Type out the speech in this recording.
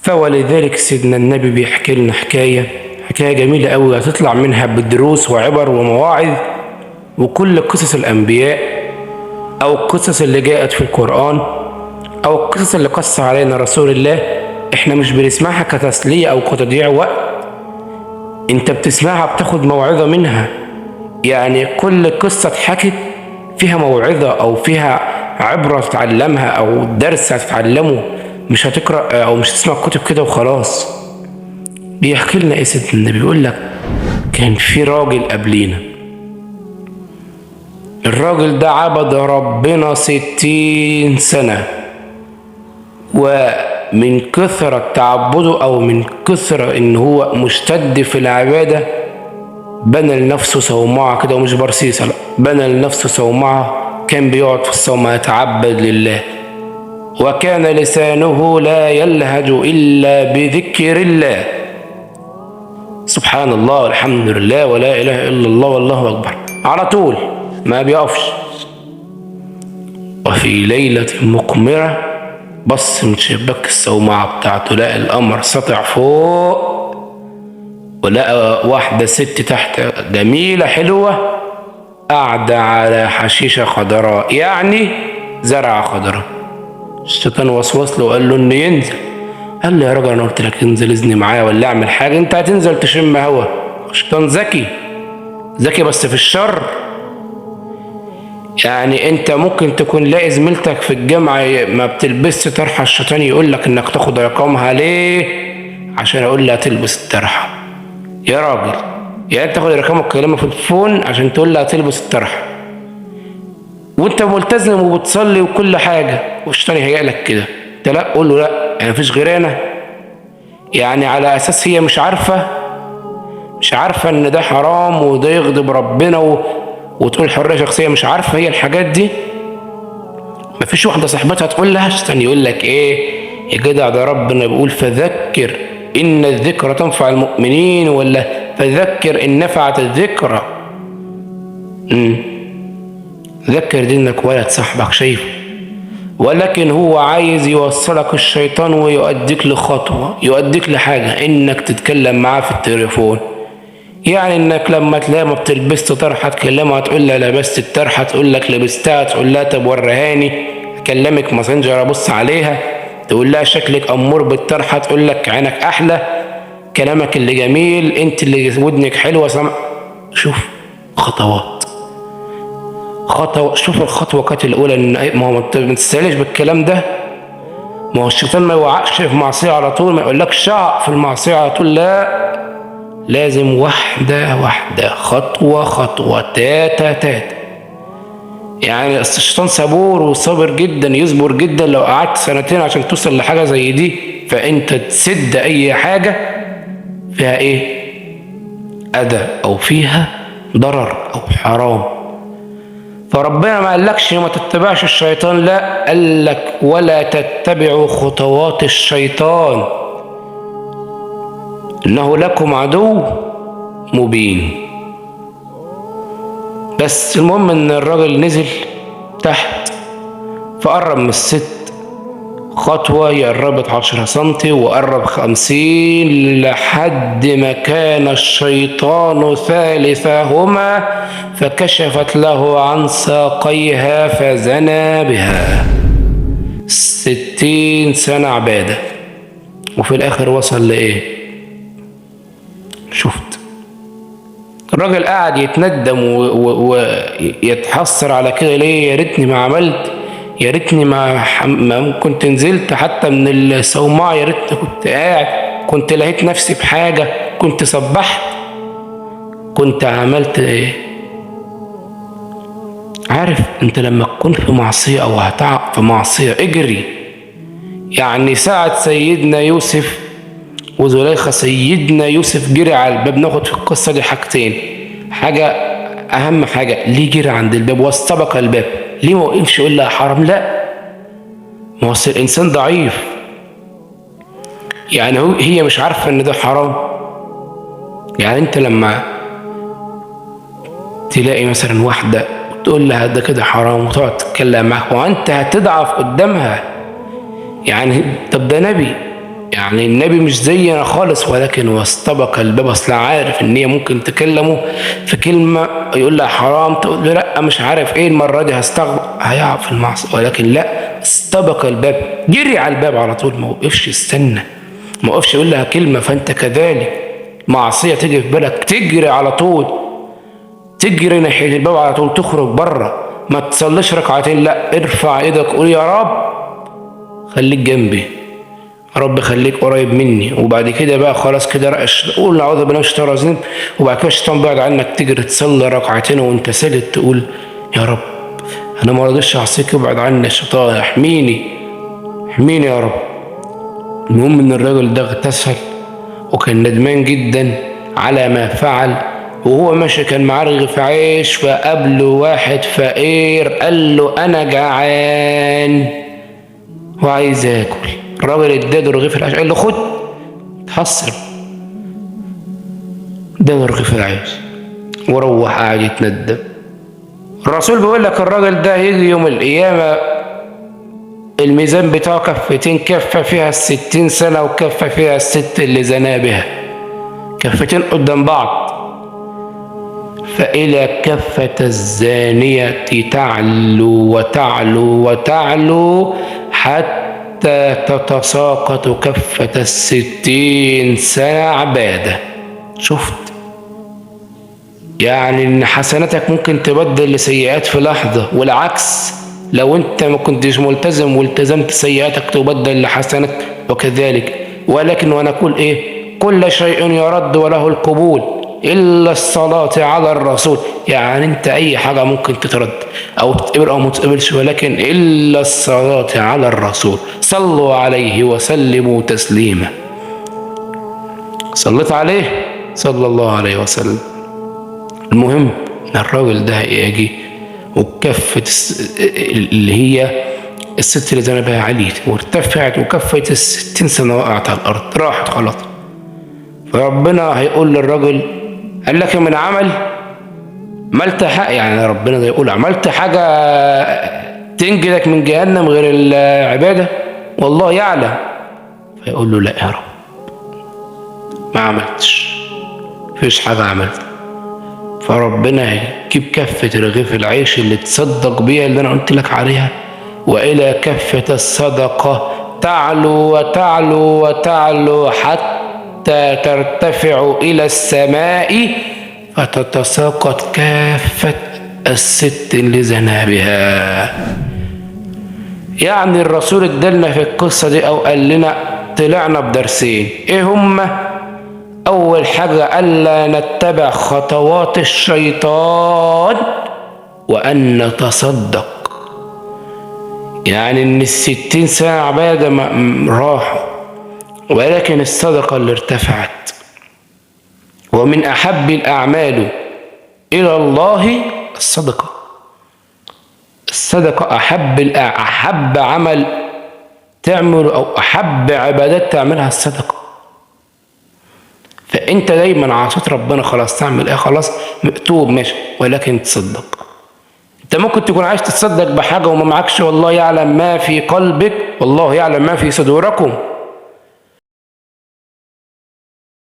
فولذلك سيدنا النبي بيحكي لنا حكاية جميلة قوي، هتطلع منها بدروس وعبر ومواعظ، وكل قصص الأنبياء أو القصص اللي جاءت في القرآن أو القصص اللي قص علينا رسول الله، إحنا مش بنسمعها كتسلية أو كتضييع وقت، أنت بتسمعها بتاخد موعظة منها. يعني كل قصة اتحكت فيها موعظة أو فيها عبرة تتعلمها أو درس هتتعلمه، مش هتقرأ أو مش هتسمع كتب كده وخلاص. بيحكي لنا إيه سيدنا النبي؟ بيقول لك كان في راجل قبلينا، الراجل ده عبد ربنا 60 سنة، ومن كثرة تعبده أو من كثرة إن هو مشتد في العبادة بنى لنفسه صومعة كده، ومش برصيصة، لا، بنى لنفسه صومعة، كان بيقعد في الصومعة يتعبد لله، وكان لسانه لا يلهج إلا بذكر الله، سبحان الله والحمد لله ولا إله إلا الله والله أكبر، على طول ما بيقفش. وفي ليلة مقمرة بص من شباك الصومعة بتاعته لقى القمر ساطع فوق، ولقى واحدة ست تحت جميلة حلوة قاعدة على حشيشة خضراء، يعني زرعة خضراء. الشيطان وسوس له وقال له انه ينزل، قال له يا راجل انا قلت لك انزل اذني معايا ولا اعمل حاجة، انت هتنزل تشم هوا. الشيطان ذكي، ذكي بس في الشر. يعني انت ممكن تكون لاقي زميلتك في الجامعة ما بتلبسش طرحة، الشيطان يقول لك انك تاخد رقمها ليه؟ عشان اقول لها تلبس الطرحة. يا راجل، يعني تاخد رقمك وتكلمها في الفون عشان تقول لها تلبس الطرحة، وانت ملتزم وبتصلي وكل حاجة، والشيطان يهيأ لك كده. انت لا، قول له لا، يعني مفيش غير انا. يعني على اساس هي مش عارفة ان ده حرام وده يغضب ربنا وتقول حرية شخصية، مش عارفة هي الحاجات دي. مفيش واحدة صاحبتها تقول لها، الشيطان يقول لك ايه يا جدع، ده ربنا بيقول فذكر إن الذكرى تنفع المؤمنين، ولا فذكر إن نفعت الذكرى. ذكر دي إنك ولد صاحبك شايفه، ولكن هو عايز يوصلك الشيطان ويؤديك لخطوة، يؤديك لحاجة، إنك تتكلم معاه في التليفون. يعني إنك لما تلاقي ما بتلبسش طرحة تكلمها تقول لها لبست الطرحة، تقول لك لبستها، تقول لها طب وريهاني، أكلمك ماسنجر أبص عليها، تقول لها شكلك أمور بالطرحة، تقول لك عينك أحلى، كلامك اللي جميل، أنت اللي ودنك حلوة، سمع. شوف خطوات، خطوة، شوف الخطوة كانت الأولى إن ما هو ما تستاهلش بالكلام ده. ما هو الشيطان ما يوقعكش في معصية على طول، ما يقولكش شعق في المعصية على طول، لا، لازم واحدة واحدة، خطوة خطوة، تاتا تاتا. يعني الشيطان صبور وصابر جدا، يصبر جدا. لو قعدت سنتين عشان توصل لحاجة زي دي، فأنت تسد أي حاجة فيها إيه؟ أذى أو فيها ضرر أو حرام. فربنا ما قالكش ما تتبعش الشيطان، لا، قالك ولا تتبعوا خطوات الشيطان إنه لكم عدو مبين. بس المهم إن الراجل نزل تحت، فقرب من الست خطوة، يقربت 10 سنتي وقرب 50، لحد ما كان الشيطان ثالثهما فكشفت له عن ساقيها فزنى بها. 60 سنة عبادة، وفي الآخر وصل لإيه؟ شفت الراجل قاعد يتندم ويتحسر على كده، ليه؟ يا ريتني ما عملت، يا ريتني ما كنت نزلت حتى من الصومعة، يا ريتني كنت قاعد، كنت لقيت نفسي بحاجة، كنت سبحت، كنت عملت ايه. عارف انت لما تكون في معصية او هتقع في معصية اجري. يعني ساعة سيدنا يوسف وزليخة، سيدنا يوسف جري على الباب. ناخد في القصة دي حاجتين، حاجة أهم حاجة، ليه جري عند الباب واستبق الباب؟ ليه ما وقفش يقول لها حرام؟ لا، ما هو الإنسان ضعيف، يعني هي مش عارفة إن ده حرام. يعني أنت لما تلاقي مثلا واحدة وتقول لها ده كده حرام وتقعد تتكلم معاك وأنت هتضعف قدامها، يعني طب ده نبي، يعني النبي مش زينا خالص، ولكن واستبق الباب. اصل عارف ان هي ممكن تكلمه في كلمة يقول لها حرام، تقول له لا مش عارف ايه، المرة دي هستغفر، هيقع في المعصية. ولكن لا، استبق الباب، جري على الباب على طول، ما وقفش يستنى، ما وقفش يقول لها كلمة. فانت كذلك معصية تيجي في بالك تجري على طول، تجري ناحية الباب على طول، تخرج بره، ما تصليش ركعتين، لا ارفع ايدك قول يا رب خليك جنبي، يا رب خليك قريب مني. وبعد كده بقى خلاص كده رقش، قول اعوذ بالله من الشيطان الرجيم، وبعد كده الشيطان بعد عنك، تجري تصلي ركعتين وانت ساجد تقول يا رب انا ما رضيتش اعصيك، ابعد عني الشيطان، احميني احميني يا رب. المهم ان الراجل ده اغتسل وكان ندمان جدا على ما فعل. وهو ماشي كان معاه رغيف عيش، فقابله واحد فقير قال له انا جعان وعايز اكل. الراجل اداله رغيف العيش، قال له خد، اتحسر، اداله رغيف العيش وروح قاعد يتندم. الرسول بيقول لك الراجل ده هيجي يوم القيامة الميزان بتاعه كفتين، كفة فيها 60 سنة وكفة فيها الست اللي زنا بها، كفتين قدام بعض. فإلى كفة الزانية تعلو وتعلو وتعلو حتى تتساقط كفة 60 سنة عبادة. شفت يعني إن حسناتك ممكن تبدل لسيئات في لحظة، والعكس لو أنت ما كنتش ملتزم والتزمت سيئاتك تبدل لحسنات وكذلك. ولكن ونقول إيه، كل شيء يرد وله القبول إلا الصلاة على الرسول. يعني أنت أي حاجة ممكن تترد أو تتقبل أو ما تتقبلش، ولكن إلا الصلاة على الرسول، صلوا عليه وسلموا تسليما. صليت عليه صلى الله عليه وسلم. المهم إن الراجل ده هيجي وكفة اللي هي الست اللي زنا بها عليت وارتفعت، وكفة 60 سنة وقعت على الأرض، راحت خلاص. فربنا هيقول للراجل قال لك من عمل عملت حق، يعني ربنا ده يقول عملت حاجة تنجدك من جهنم غير العبادة؟ والله يعلم. فيقول له لا يا رب ما عملتش، مفيش حاجة عملت. فربنا هيجيب كفة رغيف العيش اللي تصدق بيها اللي أنا قلت لك عليها، وإلى كفة الصدقة تعلو وتعلو وتعلو حتى ترتفع إلى السماء فتتساقط كافة الست اللي زنا بها. يعني الرسول ادالنا في القصة دي أو قال لنا طلعنا بدرسين، إيه هما؟ أول حاجة ألا نتبع خطوات الشيطان وأن نتصدق. يعني إن 60 سنة عبادة راحوا، ولكن الصدقة اللي ارتفعت. ومن أحب الأعمال إلى الله الصدقة. الصدقة أحب عمل تعمله أو أحب عبادات تعملها الصدقة. فأنت دايما عصيت ربنا خلاص، تعمل إيه؟ خلاص مكتوب ماشي، ولكن تصدق. أنت ممكن تكون عايز تتصدق بحاجة وما معكش، والله يعلم ما في قلبك والله يعلم ما في صدوركم.